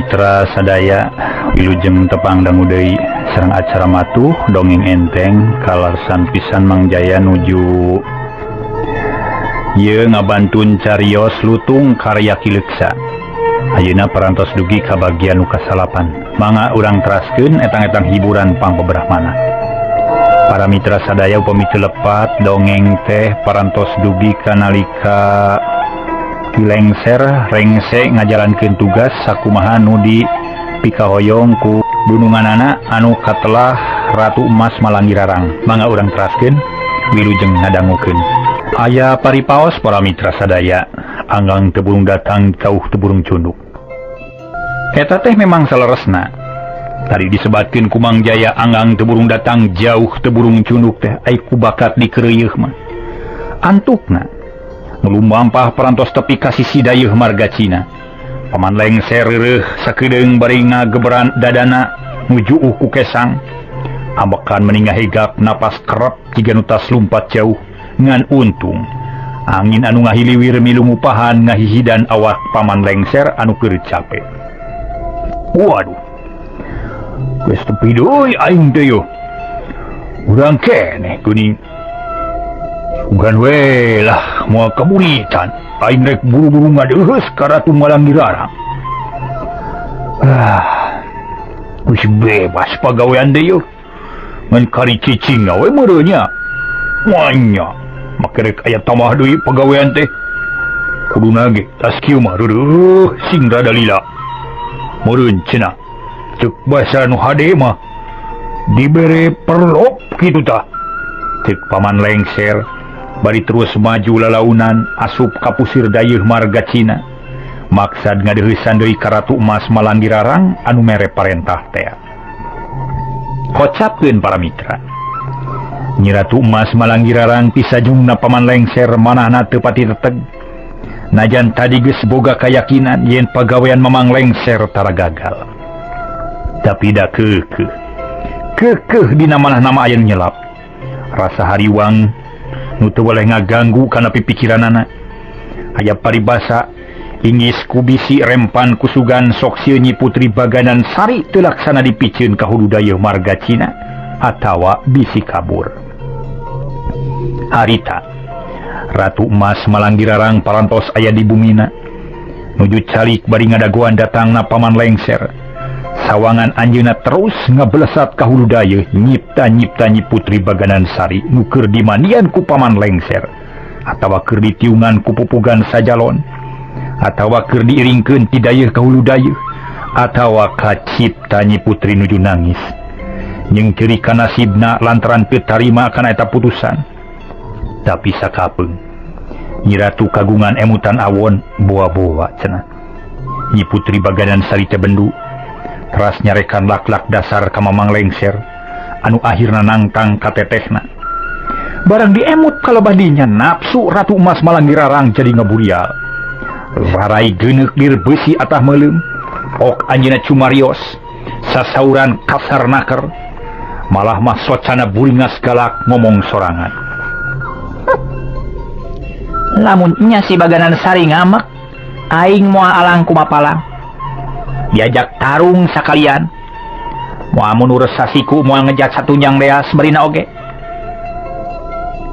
Mitra sadaya, wilujeng tepang dangu deui sareng acara matuh dongeng enteng kalarsan pisan Mang Jaya nuju ieu ngabantun carios lutung karya Ki Leuksa. Ayeuna parantos dugi ka bagian nu kasalapan. Mangga urang teraskeun etang-etang hiburan pangpeberahmana. Para mitra sadaya upami teu lepat dongeng teh parantos dugi ka nalika Ki Lengser rengse ngajalankeun tugas sakumaha nu di pikahoyong ku dununganana anu katelah Ratu Emas Malanggirarang. Mangga urang teraskeun wilujeng ngadangukeun. Aya paripaos para mitra sadaya, anggang teu burung datang jauh teu burung cunduk. Eta teh memang saleresna. Tadi disebatkeun ku Mang Jaya anggang teu burung datang jauh teu burung cunduk teh ai ku bakat dikeureuyeih mah. Antukna ngelumampah parantos tepi ka sisi dayeuh marga Cina. Paman Lengser reureuh sakedeung bari ngageberan dadana nuju ku kesang. Ambekan meni ngahegap napas kerep jiga nu tas lumpat jauh ngan untung. Angin anu ngahiliwir milu ngupahan ngahihidan awak Paman Lengser anu keur capek. Waduh. Geus tepi deui aing teh yo. Urang keneh geuning. Sugan we lah moal kaburitan. Aing rek buru-buru ngadeuheus ka Ratu Malanggirarang. Ah. Geus bebas pagawean deui yo. Ngan kari cicing we meureun nya. Wanya, make rek aya tambah deui pagawean teh. Kuduna ge tas kieu mah reureureuh sing rada lila. Meureun cenah. Ceuk basa nu hade mah dibere perlop kitu tah. Ceuk Paman Lengser bari terus maju lalaunan asup ka pusir dayeuh marga Cina. Maksad ngadeuheusan deui ka Ratu Emas Malanggirarang anu mere parentah teh. Kocapkeun para mitra. Nyi Ratu Emas Malanggirarang pisajungna Paman Lengser manahna teu pati teteg. Najan tadi geus boga kayakinan yen pagawean Mamang Lengser tara gagal. Tapi da keukeuh. Keukeuh dina manahna mah aya nu nyelap. Rasa hariwang nu teu boleh ngaganggu kana pipikiranana. Aya paribasa ingis ku bisi rempan kusugan sok sieun Nyi Putri Baganan Sari teu laksana dipiceun ka hulu dayeuh marga Cina atawa bisi kabur. Harita Ratu Emas Malanggirarang parantos aya di bumina. Nuju calik bari ngadagoan datangna Paman Lengser. Sawangan anjeunna terus ngabelesat ka hulu dayeuh nyipta-nyipta Nyi Putri Baganan Sari nu keur dimandian ku Paman Lengser atawa keur ditiungan ku pupugan sajalon atawa keur diiringkeun ti dayeuh ka hulu dayeuh atawa kacipta Nyi Putri nuju nangis jeung ceurik ka nasibna lantaran teu tarima kana eta putusan. Tapi sakapeung Nyi Ratu kagungan emutan awon boa-boa cenah. Nyi Putri Baganan Sari teh bendu teras nyarekan lak-lak dasar ka Mamang Lengser anu akhirna nangtang ka tetehna. Barang diemut kalebah dinya nafsu Ratu Emas Malanggirarang jadi ngaburial. Rarai geuneuk lir beusi atah meuleum. Ok anjeunna cumarios sasauran kasar naker. Malah mah socana buringas galak ngomong sorangan. Lamun nya si Baganan Sari ngamek, aing moal alang kumapalang. Diajak tarung sakalian. Moal mundur sasiku moal ngejat satunjang leas merina oge.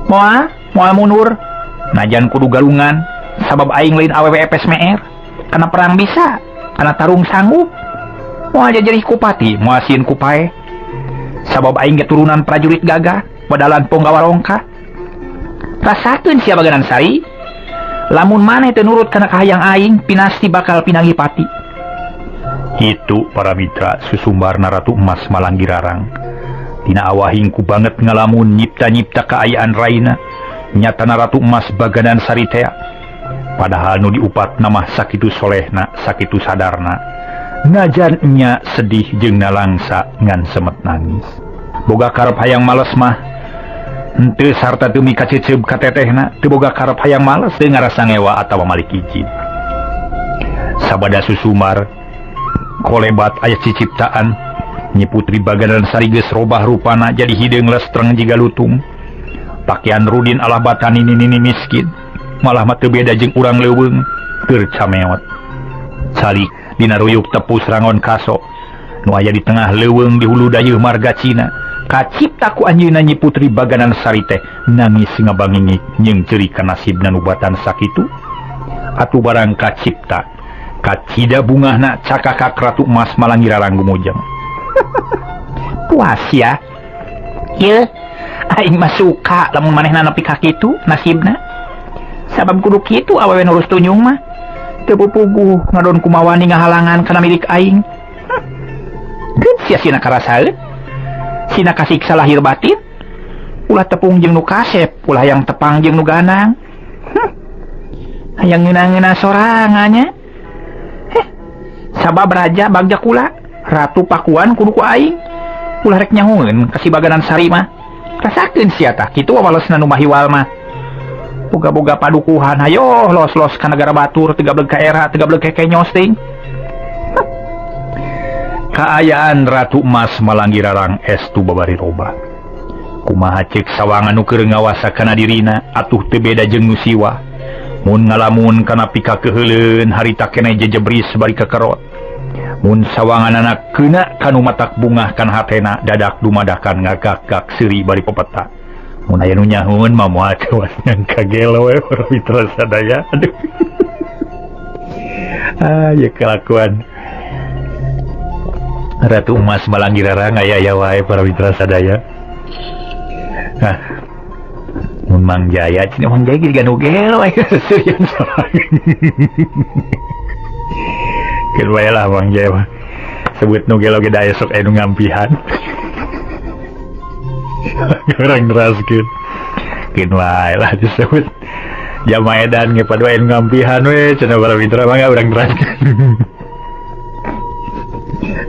Moal, moal mundur. Najan kudu galungan sabab aing lain awewe epes meer. Kana perang bisa, kana tarung sanggup. Moal jajerih kupati, moal sieun ku paeh. Sabab aing ge turunan prajurit gagah, padalan ponggawa rongka. Rasakeun sia Baganan Sari. Lamun maneh teu nurut kana kahayang aing, pinasti bakal pinanggih pati. Itu para mitra susumbarna Ratu Emas Malanggirarang. Tina awahing ku banget ngalamun nyipta-nyipta kaayaan raina. Nyatana Ratu Emas Baganan Sari tea. Padahal nu diupat nama sakitu solehna, sakitu sadarna. Najan nya sedih jeung nalangsa ngan semet nangis. Boga karep hayang males mah henteu sarta teu mikaceceub ka tetehna, teu boga karep hayang males teu ngarasa ngewa atawa malik izin. Sabada susumar kolebat aya ciciptaan Nyi Putri Baganan Sari geus robah rupana jadi hideung lestreng jiga lutung. Pakaian rudin alah batani nini miskin, malah mah teu beda jeung urang leuweung keur cameot. Calik Dina ruyuk tepus rangon kaso nu aya di tengah leuweung di hulu dayeuh marga Cina kacipta ku anjeunna Nyi Putri Baganan Sari teh nangis ngabangingik jeung ceuri kanasibna nu batan sakitu atuh barang kacipta kacida bungahna cakakak Ratu Emas Malangi Rarang gumujeng. Puas ya ieu aing mah suka lamun manehna nepi ka kitu nasibna sabab kudu kitu awewe nu tunyung mah teu puguh ngadon kumawani ngahalangan kana milik aing. Keun sia sina karasaeun sina kasiksa lahir batin ulah tepung jeung nu kasep ulah yang tepang jeung nu ganang. Hayang ngeunah-ngeunah sorangannya. Heh, sabab raja bagja kula ratu Pakuan kudu ku aing ulah rek nyahoeun ka si Baganan Sari mah rasakeun sia tah kitu walesna nu mahiwal mah boga-boga padukuhan hayo los-los ka nagara batur teu gableg ka era teu gableg kekenyos ting. Kaayaan Ratu Emas Malangi Rarang estu babari robah. Kumaha ceuk sawangan nu keur ngawasa kana dirina atuh teu beda jeung nu siwa. Mun ngalamun kana pikakeuheuleun harita keneh jejebris bari kekerot. Mun sawanganana keuna kanu matak bungah kana hatena dadak dumadakan ngagak-gak seuri bari pepeta. Mun aya nu nyahoeun mah moal tewas nyangka gelo we para mitra sadaya. Aduh. Ah, ye kelakuan Ratu Emas Malangi Rarang aya-aya wae para mitra sadaya. Nah, mun Mang Jaya cenah Mang Jaya jiga nu gelo aya seurian sorangan. Keun wae lah Mang Jaya mah. Sebut nu gelo ge da esok aya nu ngampihan. Urang neraskeun. Keun wae lah disebut jama edan ge padu aya nu ngampihan we cenah para mitra mangga urang neraskeun.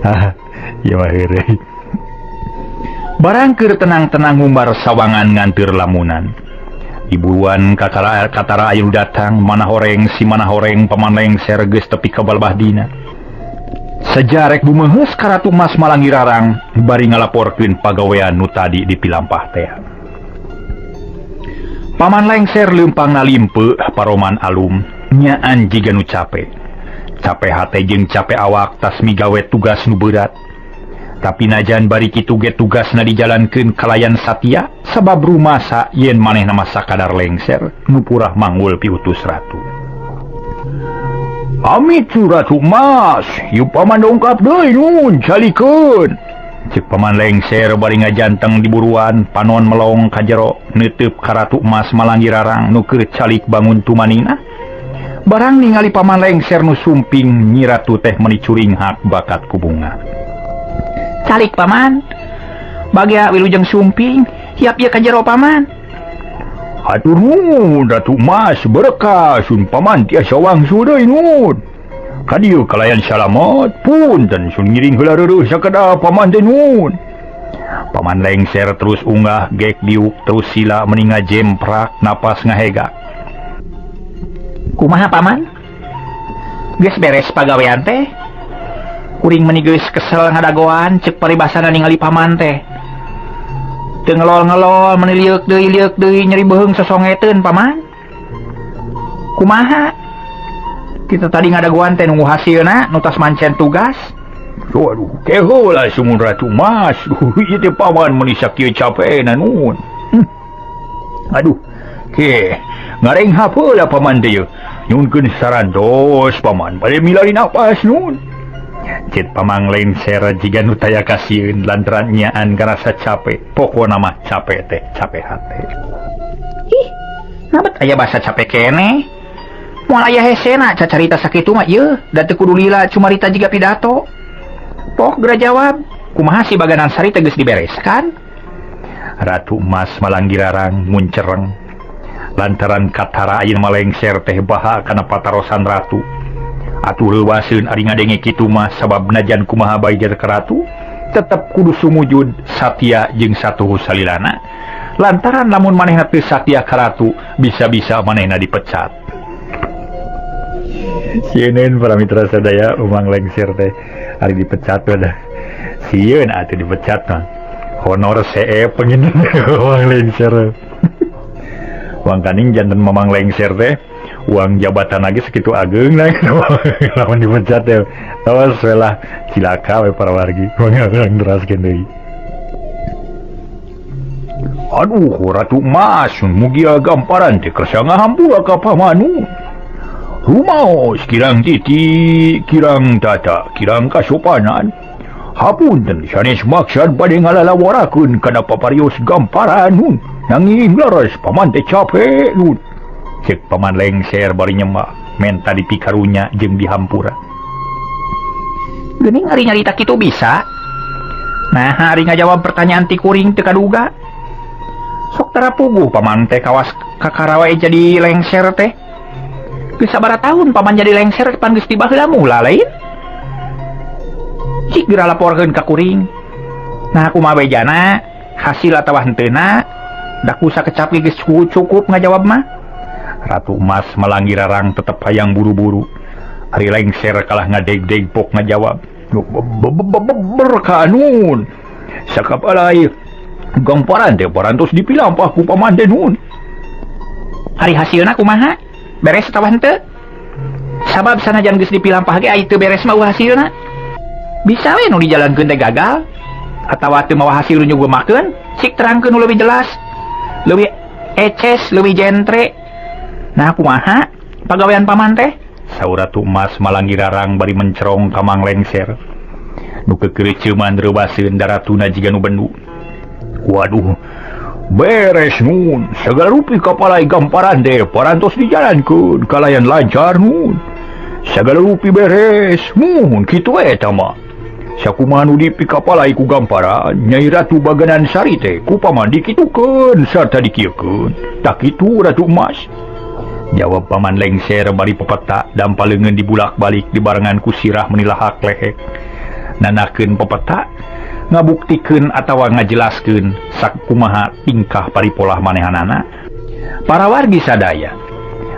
Ah, ieu mah heureuy. Barang keur tenang-tenang ngumbar sawangan nganteur lamunan. Iburuan kakara katara ayu datang mana horeng si mana horeng paman lengser geus tepi ka balbah dina. Sejarek bumeheus ka Ratu Emas Malangi Rarang bari ngalaporkeun pagawean nu tadi dipilampah teh. Paman lengser leumpangna limpe paroman alum nyaan jiga nu cape. Cape hate jeung cape awak tas migawe tugas nu berat. Tapi najan bari kitu ge tugasna dijalankeun kalayan satia sabab rumasa yen manehna mah sakadar lengser nu purah manggul piutus ratu. Amit Ratu Emas, ieu paman dongkap deui nun calikeun. Ceuk paman lengser bari ngajanteng di buruan panon melong ka jero neuteup ka Ratu Emas Malangi Rarang nu keur calik bangun tumanina. Barang ningali paman lengser nu sumping Nyi Ratu teh meuni curinghak bakat ku bunga. Calik paman, bagea wilujeng sumping, hiap ieu ka jero paman. Hatur nuhun Ratu Emas berkah sun paman tiasa wangsul deui nuhun. Ka dieu kalayan salamet punten sun ngiring heula reureuh sakedap paman teh nuhun. Paman lengser terus unggah gek diuk terus sila meuni ngajemprak napas ngahegak. Kumaha paman? Geus beres pagawean teh? Kuring meuni geus kesel ngadagoan ceuk paribasana ningali paman teh. Teu ngelol-ngelol meuni lieuk deui nyeri beuheung sosongeteun paman. Kumaha? Kita tadi ngadagoan teh nunggu hasilna nu tas mancen tugas. Waduh, keho lah sumun Ratu Mas. Ieu teh paman meuni sakieu capena nuhun. Aduh, ke ngarenghap heula paman teh yeuh. Nyunkeun sarantos paman bade milari napas nuhun. Cit pamang lengser jiga nu taya kasieun lantaran nyaan karasa capek. Pokona mah capek teh capek hate. Ih, nabat aya basa capek keneh. Moal aya hesena cacarita sakitu mah ieu da teu kudu lila cumarita jiga pidato. Pok geura jawab, kumaha si Baganan Sari teh geus dibereskan? Ratu Emas Malangi Rarang muncereng lantaran katara ayeuna mah lengser teh baha kana patarosan ratu. Atuh leuwaseun ari ngadenge kitu mah sabab najan kumaha bae ka ratu tetep kudu sumujud satia jeung satuhu salilana lantaran lamun manehna teu satia ka ratu bisa-bisa manehna dipecat. Sieun para mitra sadaya umang lengser teh ari dipecat dah. Sieun atuh dipecat mah. Honor CE pengin umang lengser. Wangkaning janten mamang lengser teh Uang jabatan lagi segitu ageung lah lamun dipecat teh. Tos we lah cilaka we para wargi. Mangga urang teraskeun deui. Aduh, Ratu Emas, mugia gamparan teh kersa ngahampura ka paman. Rumaos kirang titi, kirang tata, kirang kasopanan. Hapunten sanes maksad bade ngalalawarakeun kana paparios gamparan nun. Nanging leres paman teh capek nun. Cek paman lengser bari nyemah menta dipikarunya jeung dihampura. Geuning ari nyarita kitu bisa. Nah, ari ngajawab pertanyaan ti kuring teu kaduga. Sok tara puguh paman teh kawas kakara wae jadi lengser teh. Geus sabaraha tahun paman jadi lengser pan geus ti baheula mula lain. Cik geura laporkeun ka kuring. Nah, kumaha bejana hasil atawa henteuna da ku sakecap ge geus cukup ngajawab mah. Ratu Emas malangi rarang tetep hayang buru-buru. Ari lengser kalah ngadeg-deg pok ngajawab. Berkanun. Sakap alai gamparan teh parantos dipilampah ku paman teh nun. Ari hasilna kumaha? Beres atawa henteu? Sabab sanajan geus dipilampah ge ai teu beres mah hasilna. Bisa we nu dijalankeun teh gagal atawa teu mawa hasil nu nyugumakeun, cik terangkeun nu leuwih jelas, leuwih eces, leuwih jentre. Nah kumaha pagawean paman teh? Saur Ratu Emas malangi rarang bari mencerong ka Mang Lengser. Nu kekereuceuman reubaseun daratuna jiga nu bendu. Waduh, beres nun. Segala rupi kapalai gamparan teh parantos dijalankeun kalayan lancar nun. Segala rupi beres, mun kitu eta mah. Sakumaha nu dipikapalai ku gamparan, Nyai Ratu Bagenan Sari teh ku paman dikitukeun sarta dikieukeun. Tak kitu Ratu Emas. Jawab paman lengser bari pepeta dampal leungeun dibulak-balik dibarengan ku sirah menilahak lehek. Nanakeun pepeta ngabuktikeun atawa ngajelaskeun sakumaha tingkah paripolah manehanana. Para wargi sadaya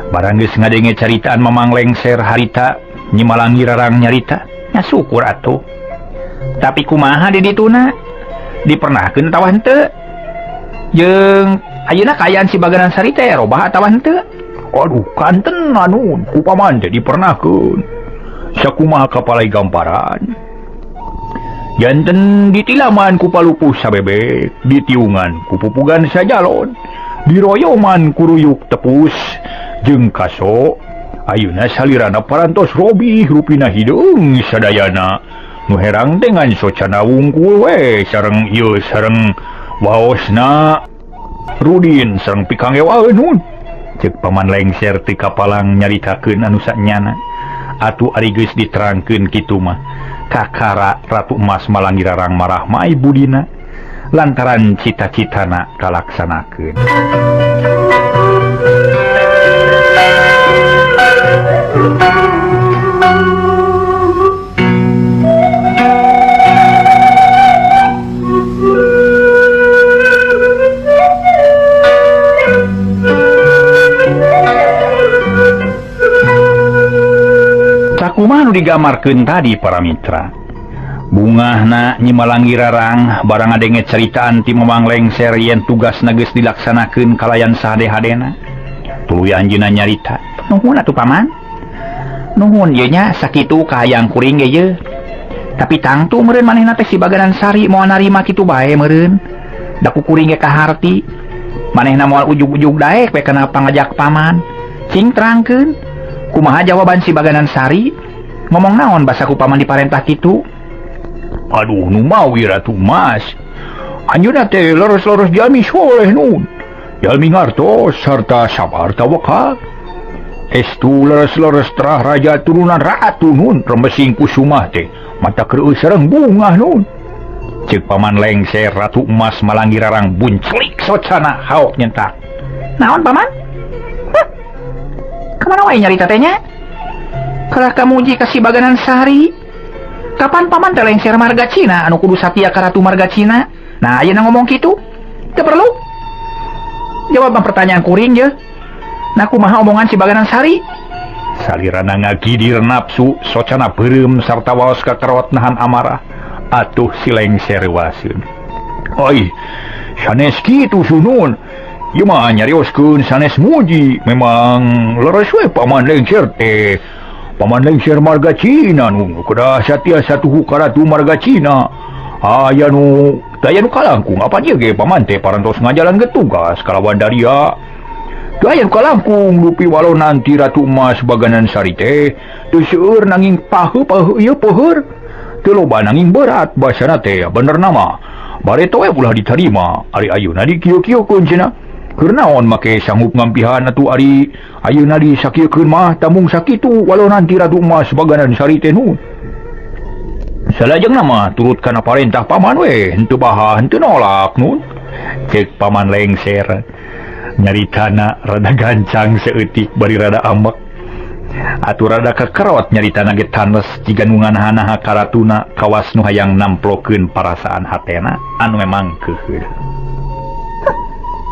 barang geus ngadenge caritaan Mamang Lengser harita Nyi Malangi rarang nyarita nya syukur atuh. Tapi kumaha di dituna dipernahkeun atawa henteu? Jeung ayeuna kaayaan si Bagenan Sari teh robah atawa henteu? Aduh, kanten anun ku paman teh dipernahkeun. Sakumaha kapalai gamparan. Janten ditilaman ku palupuh sabebek, ditiungan ku pupugan sajalon, diroyoman ku ruyuk tepus jeung kaso. Ayeuna salirana parantos robih rupina hideung sadayana. Nu herang teh ngan socana wungkul we sareng ieu sareng waosna Rudin sareng pikangewaeun nun. Cek paman lengser teu kapalang nyaritakeun anu sanyana. Atuh ari geus diterangkeun kitu mah kakara Ratu Emas Malangi rarang marah mai budina lantaran cita-citana kalaksanakeun. Sakumaha nu digamarkeun tadi para mitra. Bungahna Nyi Malangi rarang barang ngadenge caritaan ti Mamang Lengser yen tugasna geus dilaksanakeun kalayan sahade-hadena. Tuluy anjeunna nyarita, "Nuhun atuh paman. Nuhun ieu nya sakitu kahayang kuring ge ye. Tapi tangtu meureun manehna teh si Bagenan Sari moal narima kitu bae meureun. Da ku kuring ge kaharti. Manehna moal ujug-ujug daek we kana pangajak paman. Cing terangkeun." Kumaha jawaban si Bagenan Sari? Ngomong naon basa ku paman diparentah kitu? Aduh, nu mawi Ratu Emas. Anjeunna teh leres-leres jalmi soleh nun. Jalmi ngartos sarta sabar tawakal. Estu leres-leres terah raja turunan ratu nun, remesing kusumah teh mata kreueus sareng bungah nun. Ceuk paman lengser Ratu Emas Malangi rarang bunclik socana haok nyentak. Naon paman? Huh? Kemana wae nyarita teh nya? Kalah kamuji ka si Bagenan Sari. Kapan paman teh lengser marga Cina anu kudu satia ka Ratu marga Cina? Nah, ayeuna ngomong kitu? Teu perlu. Jawab pertanyaan kuring ye. Nah, kumaha omongan si Bagenan Sari? Salirana ngagidir nafsu, socana beureum sarta waos kakarot nahan amarah. Atuh si lengser waseun. Oi, sanes kitu sunun. Ieu mah nyarioskeun sanes muji, memang leres we Paman Lengser teh. Paman Lengser marga Cina nu kedah satia satuhu ka Ratu marga Cina. Aya nu taya nu kalangkung apa ieu ge paman teh parantos ngajalankeun tugas kalawan daria. Teu aya nu kalangkung dupi walau nanti Ratu Emas Baganan Sari teh teu seueur nanging paheu-paheu ieu peuheur. Teu loba nanging berat basana teh bener nama. Bareto we ulah ditarima ari ayeuna dikieu-kieukeun cenah. Keur naon make sanggup ngampihan atuh ari ayeuna disakieukeun mah tambung sakitu walau nanti Ratu Emas Baganan Sari teh nu. Salajengna mah turut kana parentah paman we, henteu baha henteu nolak nun. Cek Paman Lengser nyaritana rada gancang saeutik bari rada ambek. Atuh rada kekerot nyaritana ge tanes jiga nu nganahanaha ka ratuna kawas nu hayang namplokeun parasaan hatena anu memang keuheul.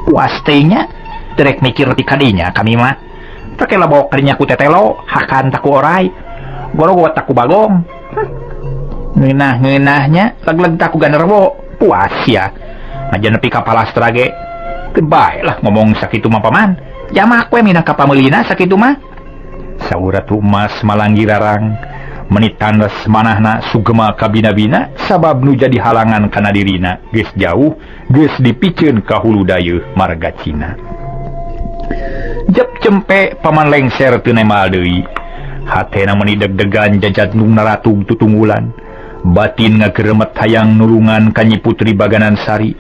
Puas teh nya, derek mikir ti kadinya kami mah. Pake labok kadinya ku tetelo, hakan taku orai, gorogot taku bagong. Ngeunah-ngeunahnya leg-leg taku ganerwo, puas ya. Najan nepi ka palastra ge. Keun bae lah ngomong sakitu mah paman. Jamak we minang ka pameulina sakitu mah. Saur Ratu Emas Malanggi Rarang meni tandes manahna sugema kabina-bina sabab nu jadi halangan kana dirina geus jauh geus dipiceun ka hulu dayeuh marga Cina. Jep cempe Paman Lengser teu nemal deui. Hatena meni deg-degan jajat nu naratug tutunggulan. Batin ngageremet hayang nulungan ka Nyi Putri Baganan Sari.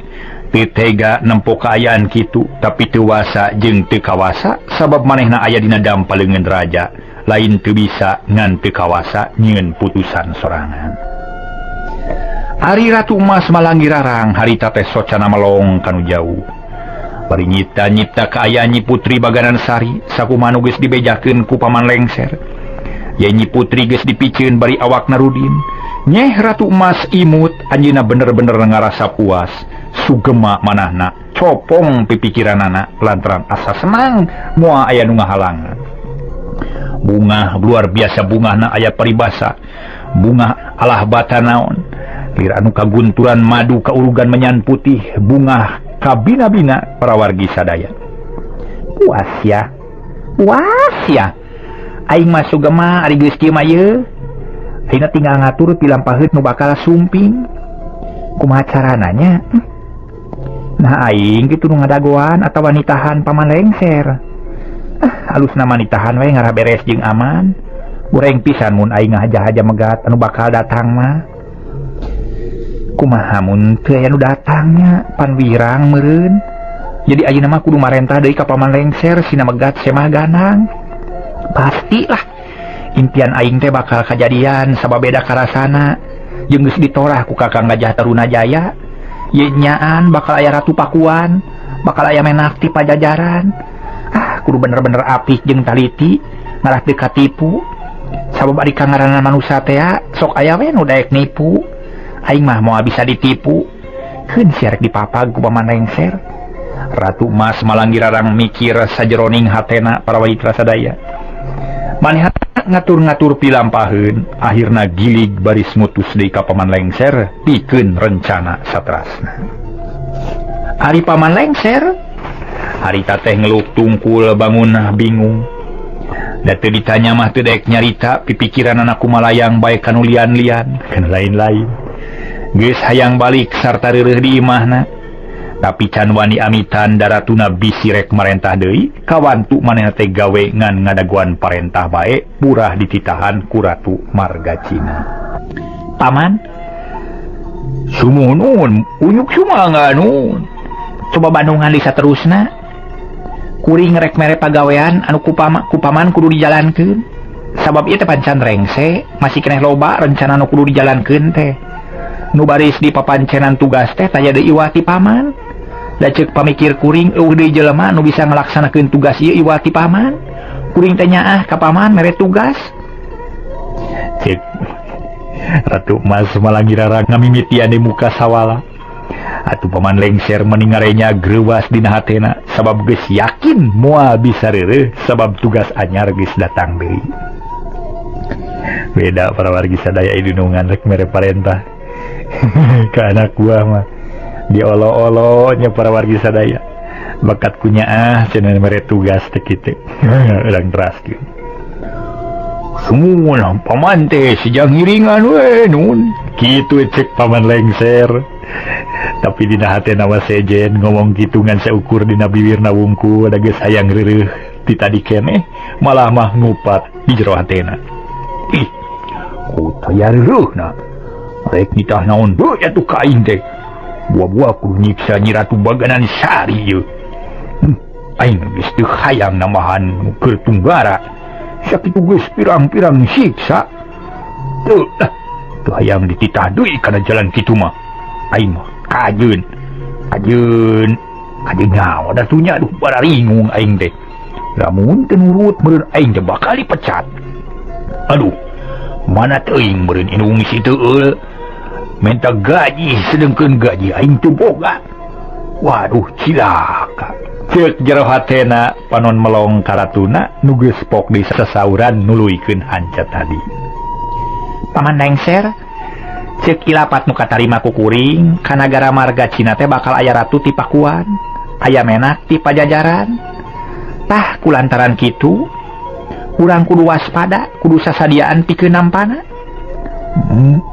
Teu tega nempo kaayaan kitu tapi teu wasa jeung teu kawasa sabab manehna aya dina dampa leungeun raja. Lain teu bisa ngan teu kawasa nyieun putusan sorangan. Ari Ratu Emas Malanggi Rarang harita teh socana melong kanu jauh. Bari nyipta-nyipta kaayaan Nyi Putri Baganan Sari sakumaha nu geus dibejakeun ku Paman Lengser. Ye Nyi Putri geus dipiceun bari awakna rudin. Nyeh Ratu Emas imut anjeunna bener-bener ngarasa puas. Sugema manahna copong pipikiranana lantaran asa senang moal aya nu ngahalangan. Bungah luar biasa bungahna aya paribasa. Bungah alah bata naon. Lir anu kagunturan madu kaurugan menyan putih bungah kabina-bina para wargi sadaya. Puas ya. Puas ya. Aing mah sugema ari geus kieu mah ieu. Ayeuna tinggal ngatur pilampaheut nu bakal sumping. Kumaha carananya? Nah aing kitu nu ngadagoan atawa nitahan Paman Lengser. Alusna mah nitahan we ngarah beres jeung aman. Goreng pisan mun aing ngahaja-haja megat anu bakal datang mah. Kumaha mun teu aya nu datangnya pan wirang meureun. Jadi ayeuna mah kudu marentah deui ka Paman Lengser sina megat semah ganang. Pastilah impian aing teh bakal kajadian sabab beda karasana. Jeung geus ditorah ku Kakang Gajah Tarunajaya. Ye nyaan bakal aya Ratu Pakuan, bakal aya menak ti Pajajaran. Ah, kudu bener-bener apik jeung taliti ngarah teu katipu. Sabab ari kangaranna manusa teh sok aya we nu daek nipu. Aing mah moal bisa ditipu. Keun sia rek dipapag ku Paman Lengser. Ratu Emas Malanggi Rarang mikir sajeroning hatena para wanita sadaya. Manehna ngatur-ngatur pilampaheun, akhirna gilig baris mutus deui ka Paman Lengser pikeun rencana satrasna. Ari Paman Lengser harita teh ngeluk tungkul bangun bingung. Da teu ditanya mah teu daek nyarita pipikiranana kumalayang bae kanu lian-lian, kana lain-lain. Geus hayang balik sarta reureuh di imahna. Tapi can wani amitan daratuna bisi rek marentah deui, kawantu manehna teh gawe ngan ngadaguan parentah bae purah dititahan ku Ratu marga Cina. Paman, sumuhun unyuk sumangga nun. Coba bandungan di saterusna. Kuring rek mere pagawean anu kupaman kudu dijalankeun. Sabab ieu teh pancan rengse, masih keneh loba rencana nu kudu dijalankeun teh. Nu baris di papancenan tugas teh taya deui iwati paman. Da ceuk pamikir kuring eueuh deui jelema nu bisa ngalaksanakeun tugas ieu iwati paman. Kuring teh nyaah ka paman mere tugas. Cek Ratu Emas Malanggi Rarang ngamimitian di muka sawala. Atuh Paman Lengser meningarenya greuwas dina hatena sabab geus yakin moal bisa reureuh sabab tugas anyar geus datang deui. Beda para wargi sadaya idunungan rek mere parentah. Ka anak gua mah diolo-olo nya para wargi sadaya. Bakat kunyaah cenah mere tugas teh kitu. Urang teraskeun. Sumuhun paman teh sejang ngiringan we nun. Kitu cek paman lengser. Tapi dina hatena mah sejen ngomong kitu ngan saukur dina bibirna wungkul da geus hayang reureuh ti tadi keneh malah mah ngupat di jero hatena. Ih, ku taya reureuhna. Rek nitah naon deui atuh ka aing teh. Buah-buah kudu nyiksa Nyi Ratu Baganan Sari ieu. Aing geus teu hayang nambahan keur tunggara. Sakitu geus pirang-pirang siksa. Teu lah, teu hayang dititah deui kana jalan kitu mah. Aing mah kajeun. Kajeun, kajeun nyawa datunya aduh bararingung aing teh. Lamun teu nurut meureun aing teh bakal dipecat. Aduh, mana teuing meureun indung si teueul. Minta gaji sedengkeun gaji aing teu boga. Waduh cilaka. Ceuk jero hatena panon melong karatuna nu geus pok di sasauran nuluykeun hanca tadi. Paman lengser ceuk ilapat nu katarima ku kuring ka nagara marga Cina teh bakal aya ratu ti Pakuan, aya menak ti Pajajaran. Tah kulantaran kitu urang kudu waspada, kudu sasadiaan pikeun nampana.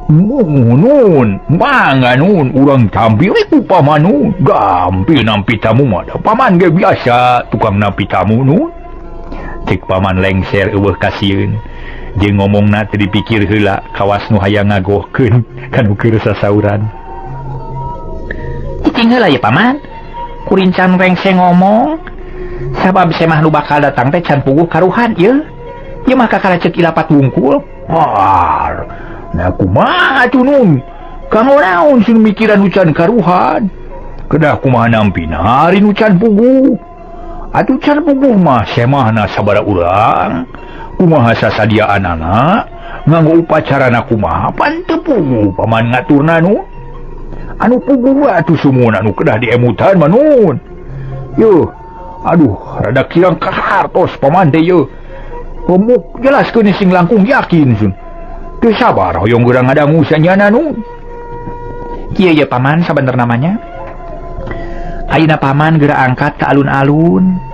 Nun, mangga nun, urang tampi we ku paman nun. Gampil nampi tamu mah da paman ge biasa tukang nampi tamu nun. Cek paman lengser eueuh kasieun. Jeung ngomongna teu dipikir heula kawas nu hayang ngagohkeun kanu keur sasauran. Cicing heula ye paman. Kurincan rengse ngomong sabab semah nu bakal datang teh can puguh karuhan ieu. Ieu mah kakara ceuk ilapat wungkul. Har. Nah kumaha atuh nun? Kanggo naon sun mikiran nu can karuhan? Kedah kumaha nampina hari nu can puguh. Atuh can puguh mah semahna sabaraha urang. Kumaha sasadiaanana, nganggo upacarana kumaha pan teu puguh paman ngaturna nu. Anu puguh atuh sumuhun anu kedah diemutan mah nun. Yuh, aduh rada kirang kahartos paman teh yeuh. Pemuk jelaskeun sing langkung yakin sun. Teu sabar hoyong geura ngadangu sanjana nu. Kieu ye paman sabenerna namanya. Ayeuna paman geura angkat ka alun-alun.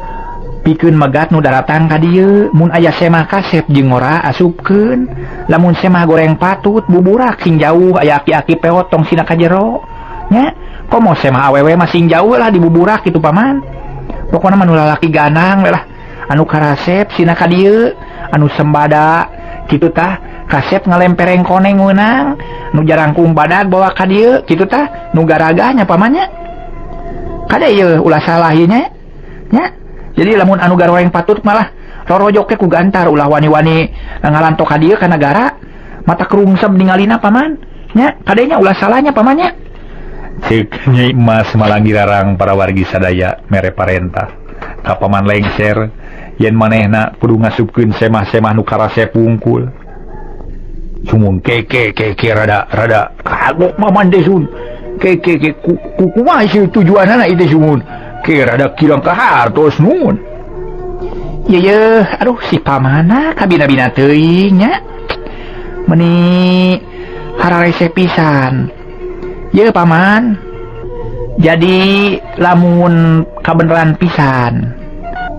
Pikeun megat nu daratang ka dieu, mun aya semah kasep jeung ngora asupkeun. Lamun semah goreng patut buburak sing jauh aya aki-aki peot tong sina ka jero. Nya, komo semah awewe mah sing jauh lah dibuburak kitu paman. Pokona mah nu lalaki ganang we lah. Anu karasep sina ka dieu, anu sembada kitu tah kasep ngalempereng koneng meunang, nu jarangkung badag bawa ka dieu kitu tah, nu garagahnya pamannya. Kade ieu ulah salah ieu nya. Nya. Jadi lamun anu garoreng patut malah rorojok ke ku gantar ulah wani-wani ngalantok ka dieu ka nagara mata kerungsep ningalina paman. Nya, kadenya ulah salahnya pamannya. Ceuk Nyi Mas Malangirarang para wargi sadaya mere parentah ka paman lengser yen manehna kudu ngasupkeun semah-semah nu karasep wungkul. Sumun keke keke rada rada kagok paman teh sun. Keke ke kumaha sih tujuanana ieu teh sumun. Ke rada kirang kahartos nun. Ye ye, aduh si pamana kabina-bina teuing nya. Meni hararese pisan. Ye paman. Jadi lamun kabeneran pisan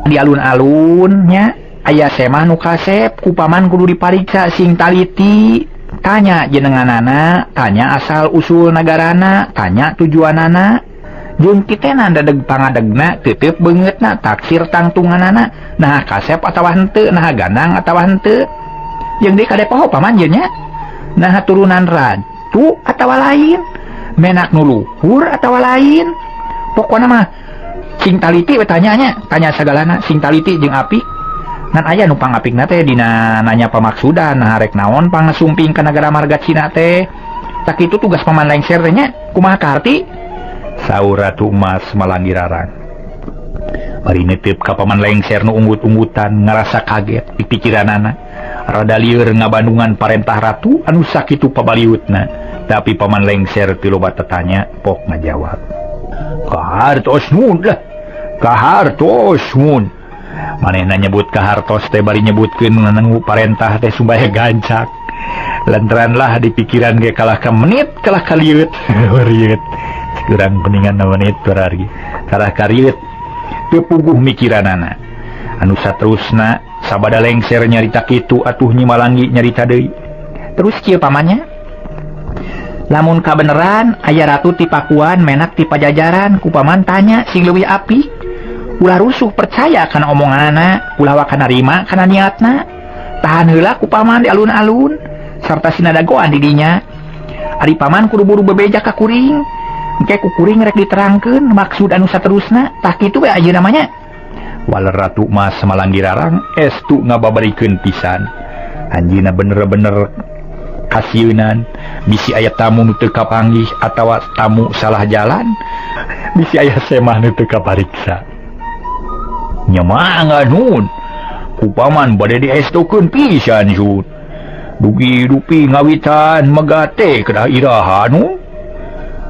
di alun-alun nya aya semah nu kasep ku paman kudu dipariksa sing taliti. Tanya jenenganana, tanya asal usul nagarana, tanya tujuanana. Jeung kitenan dadeg pangadegna teuteub beungeutna taksir tangtunganana, nah kasep atawa henteu, nah ganang atawa henteu. Jeung deui kade poho paman ieu nya. Nah turunan ratu atawa lain, menak nu luhur atawa lain. Pokona mah sing taliti we tanyanya, tanya sagalana sing taliti jeung apik. Ngan aya nu pangapikna teh dina nanya pamaksudan, nah rek naon pangasumping ka nagara marga Cina teh. Tak kitu tugas paman lengser teh nya, kumaha kaharti? Saur Ratu Emas Malangirarang. Bari nitip ka paman lengser nu unggut-unggutan ngarasa kaget di pikiranana. Rada lieur ngabandungan parentah ratu anu sakitu pabaliutna. Tapi paman lengser teu loba tetanya pok ngajawab. Kahartos nun lah. Kahartos nun. Manehna nyebut kahartos teh bari nyebutkeun nganengu parentah teh supaya gancak. Lantaran lah di pikiran ge kalah ka menit kalah ka lieut. Rieut. Kurang kuningan menit berarti. Kalah ka rieut. Teu puguh mikiranana. Anu saterusna sabada lengser nyarita kitu atuh Nyi Malanggi nyarita deui. Terus kieu pamannya. Lamun kabeneran aya ratu ti Pakuan menak ti Pajajaran ku paman tanya sing leuwih apik. Ulah rusuh percaya kana omonganana, ulah waka narima kana niatna. Tahan heula ku paman di alun-alun sarta sina dagoan di dinya. Ari paman kudu buru bebeja ka kuring. Engke ku kuring rek diterangkeun maksud anu saterusna, tah kitu we ayeuna mah nya. Waler Ratu Mas Malanggi Rarang estu ngababarikeun pisan. Anjeunna bener-bener kasieunan bisi aya tamu nu teu kapanggih atawa tamu salah jalan, bisi aya semah nu teu kapariksa. Nya mangga nun. Ku paman bade diestukeun pisan sun. Dugi dupi ngawitan megate kedah iraha nu.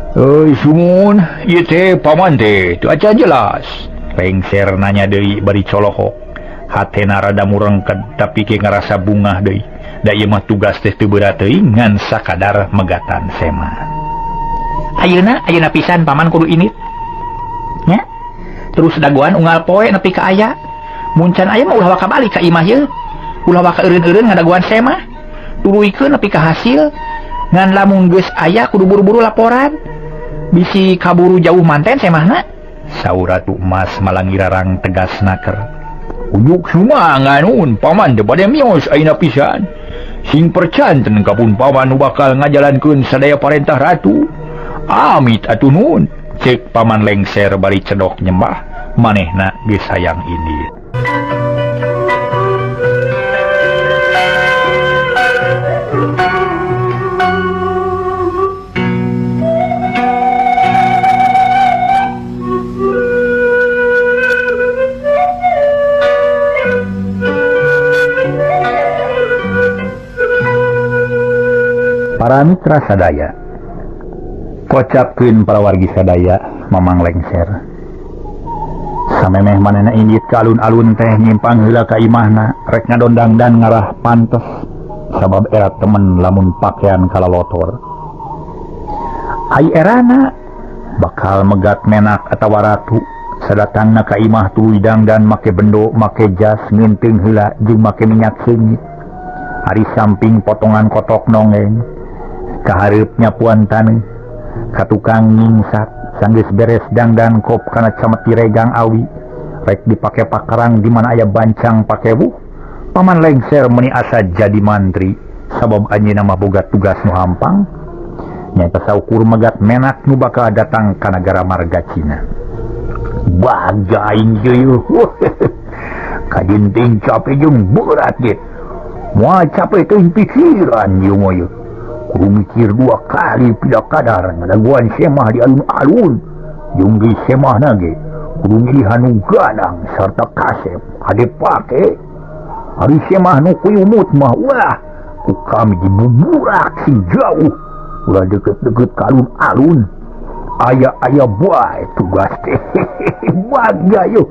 Euy sumun, ieu teh paman teh teu acan jelas. Lengser nanya deui bari colohok. Hatena rada murengked tapi ke ngarasa bungah deui. Da ieu mah tugas teh teu berat teuing ngan sakadar megatan semah. Ayeuna ayeuna pisan paman kudu init. Nya? Terus dagoan unggal poe nepi ka aya. Mun can aya mah ulah waka balik ka imah ieu. Ulah waka eureun-eureun ngadagoan semah. Tuluykeun nepi ka hasil. Ngan lamun geus aya kudu buru-buru laporan. Bisi kaburu jauh manten semahna. Saur Ratu Mas Malanggi Rarang tegas naker. Ujuk sumangan nun paman teh bade mios ayeuna pisan. Sing percanten ka pun paman nu bakal ngajalankeun sadaya parentah ratu. Amit atuh nun. Ceuk paman lengser bari cedok nyembah manehna geus hayang indit. Para mitra sadaya, kocapkeun para wargi sadaya Mamang Lengser. Samemeh manehna indit ka alun-alun teh nyimpang heula ka imahna rek ngadondang dan ngarah pantes sabab era temen lamun pakaian kalalotor. Ai erana bakal megat menak atawa ratu sadatangna ka imah tuluy dangdan make bendo make jas nginting heula jeung make minyak seungit. Ari samping potongan kotok nongeng kahareup nyapuan taneuh ka tukang nyingsat sanggeus beres dangdan kop kana cameti regang awi rek dipake pakarang di mana aya bancang pakewuh. Paman Lengser meuni asa jadi mantri sabab anjeunna mah boga tugas nu hampang nyaeta saukur megat menak nu bakal datang ka nagara marga Cina. Bagja aing ieu kajinting capek jeung berat ge moal capek teuing pikiran ieu mah ieu. Kudu mikir dua kali pida kadar ngadaguan semah di alun-alun jeung geus semahna ge kudu milihan nu ganang sarta kasep hade pake. Ari semah nu kuyumut mah wah ku kami dibuburak sing jauh ulah deket-deket ka alun-alun. Aya-aya bae tugas teh. Bagja yeuh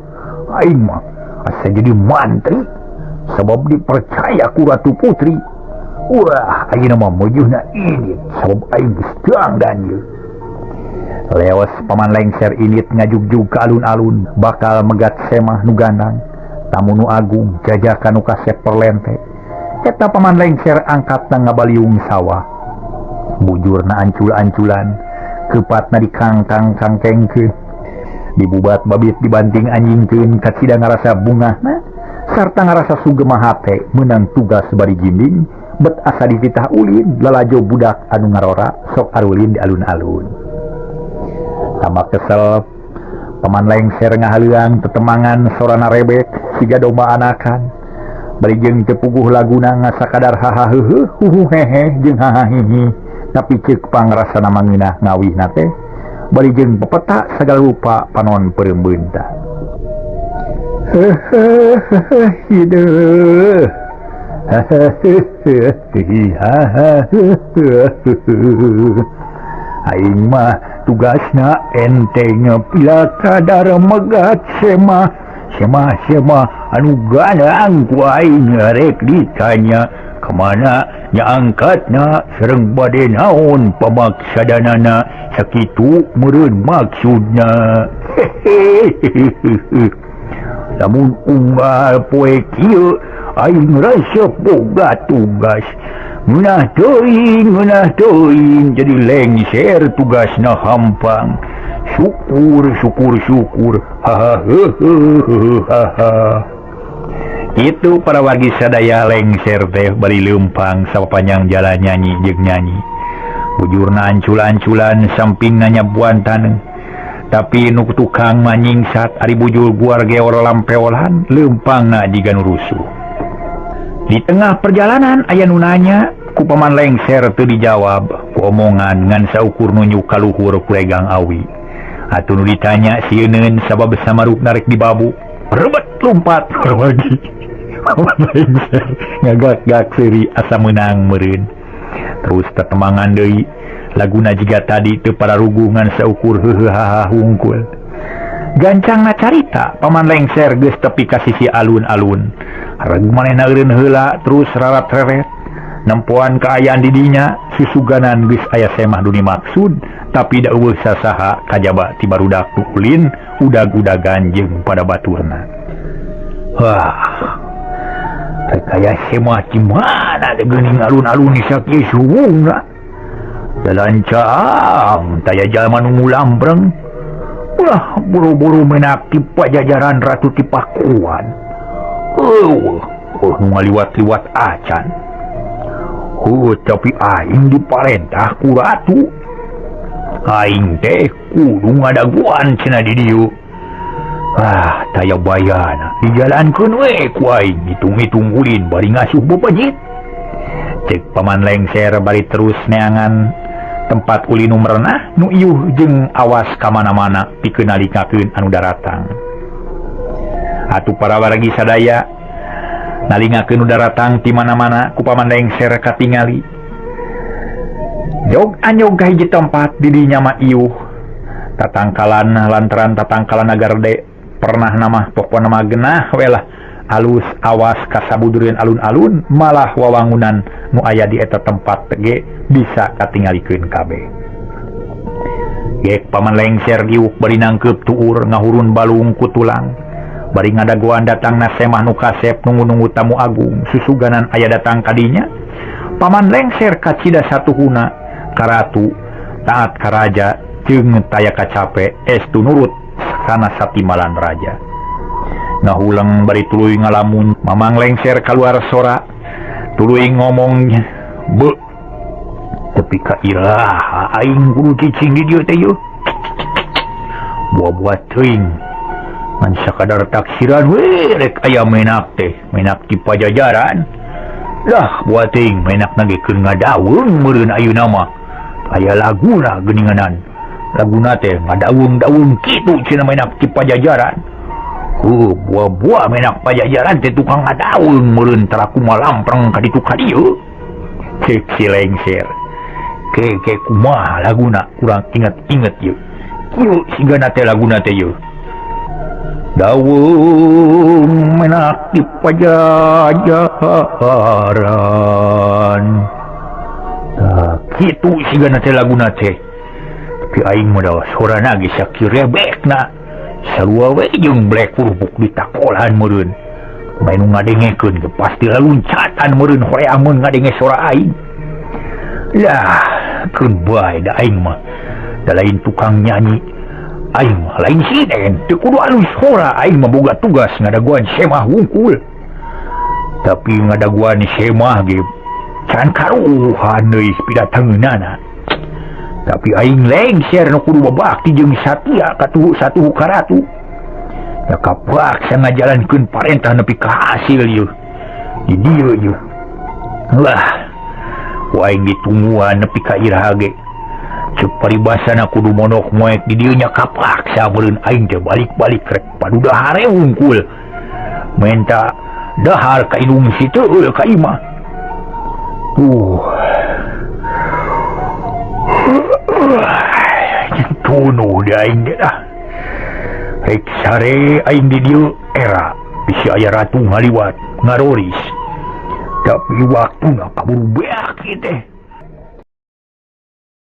aing mah asa jadi mantri sabab dipercaya ku Ratu Putri. Wah, ayeuna mah meujeuhna indit sabab aing geus dangdan ieu. Leos paman Lengser indit ngajugjug ka alun-alun bakal megat semah nu gandang tamu nu agung jajakan nu kasep perlente. Eta paman Lengser angkatna ngabaliung sawah. Bujurna ancul-anculan, keupatna dikangkang-kangkengkeun. Dibubat babit dibanting anjingkeun kacida ngarasa bungahna sarta ngarasa sugema hate meunang tugas bari ginding bet asa dititah ulin lalajo budak anu ngarora sok arulin di alun-alun. Tambah kesel paman Lengser ngahaleuang tetemangan sorana rebek siga domba anakan. Bari jeung teu puguh laguna ngasakadar haha heuheuh huhu hehe jeung haha hihi tapi ceuk pangrasana mangeunah ngawihna teh bari jeung pepeta sagala rupa panon peureum-beunta. Heuheuh hideung. Aing mah tugasna enteng pila kadar megat semah semah semah anu ganang ku aing rek ditanya Kemana nya angkatna sareng bade naon pamaksadanana sakitu meureun maksudna. Lamun unggal poe kieu aing resep boga tugas. Ngeunah teuing jadi lengser tugasna hampang. Syukur syukur syukur. Hahaha. Itu para wargi sadaya lengser teh bari leumpang sapanjang jalan nyanyi jeung nyanyi. Bujurna ancul-anculan sampingna nyabuan taneuh. Tapi nu tukang manyingsat ari bujur guar geor lampeolan leumpangna jiga nu rusuh. Di tengah perjalanan aya nu nanya ku paman lengser teu dijawab ku omongan ngan saukur nunjuk ka luhur kuregang awi. Atuh nu ditanya sieuneun sabab samarukna rek dibabu. Rebet lompat lagi. Paman lengser ngagak-gak seuri asa meunang meureun. Terus tetemangan deui laguna jiga tadi teu pararuguh ngan saukur heuheuh haha hungkul. Gancangna carita paman lengser geus tepi ka sisi alun-alun. Reg manehna eureun heula terus rarat-reret. Nempoan kaayaan di dinya susuganan geus aya semah nu dimaksud tapi da eueuh sasaha kajaba ti barudak nu ulin udag-udagan jeung pada baturna. Wah, rek aya semah di mana geuning alun-alun sakieu suwungna. Dalancang taya jalma nu mulambreng. Wah, buru-buru menak ti pajajaran ratu ti Pakuan. Eueuh, nu ngaliwat-liwat acan. Tapi aing diparentah ku ratu. Aing teh kudu ngadaguan cenah di dieu. Ah, taya bayana dijalankeun we ku aing hitung-hitung ulin bari ngasuh bebejit. Cek paman lengser bari terus neangan tempat ulin nu merenah nu iuh jeung awas ka mana-mana pikeun nalikakeun anu daratang. Atuh para wargi sadaya nalingakeun nu daratang ti mana-mana ku paman lengser katingali. Jog anyog ka hiji tempat di dinya mah iuh. Tatangkalan lantaran tatangkalan agarde pernah nama pokona mah genah we lah alus awas kasabudureun alun-alun malah wawangunan nu aya di eta tempat ge bisa katingalikeun kabeh. Gek paman lengser diuk bari nangkeup tuur ngahurun balung ku tulang. Bari ngadagoan datangna semah nu kasep nunggu-nunggu tamu agung susuganan aya datang kadinya. Paman lengser kacida satuhuna karatu taat karaja jeung taya kacape estu nurut kana satimalan raja. Ngahuleng bari tuluy ngalamun mamang lengser kaluar sora tuluy ngomong be tepi ka iraha aing kudu cicing di dieu teh yeuh. Buah-buah teuing ngan sakadar taksiran we rek aya menak teh menak di pajajaran lah buah teuing menak na ge keur ngadaweung meureun ayeuna mah aya laguna geuninganan laguna teh ngadaweung-daweung kitu cenah menak di pajajaran. Buah-buah menak pajajaran teh tukang ngadaweung meureun tara kumaha lampreng ka ditu ka dieu. Cek si lengser ke kumaha laguna kurang inget-inget yeuh kieu sigana teh laguna teh yeuh. Daweung menak di pajajaran. Tah kitu sigana teh laguna teh. Tapi aing mah da sorana ge sakieu rebekna. Sarua we jeung blek kurupuk di takolan meureun. Bae nu ngadengekeun ge pasti laluncatan meureun horeamun ngadenge sora aing. Lah, keun bae da aing mah. Da lain tukang nyanyi. Aing mah lain siden, teu kudu alus sora aing mah boga tugas ngadaguan semah wungkul. Tapi ngadaguan semah ge can karuhan deui pidatangeunana. Tapi aing lengser nu kudu babakti jeung satia ka tuhu satuhu ka ratu. Da kapaksa ngajalankeun parentah nepi ka hasil yeuh. Di dieu yeuh. Lah, ku aing ditungguan nepi ka iraha ge. Cek paribasana kudu monok moek di dieu nya kapaksa meureun aing teh balik-balik rek padudahare wungkul. Menta dahar ka indung situ ka imah. Tuh. Tunuh di aing ge dah. Rek sare aing di dieu era bisi aya ratu ngaliwat ngaroris. Tapi waktu kaburu beak teh.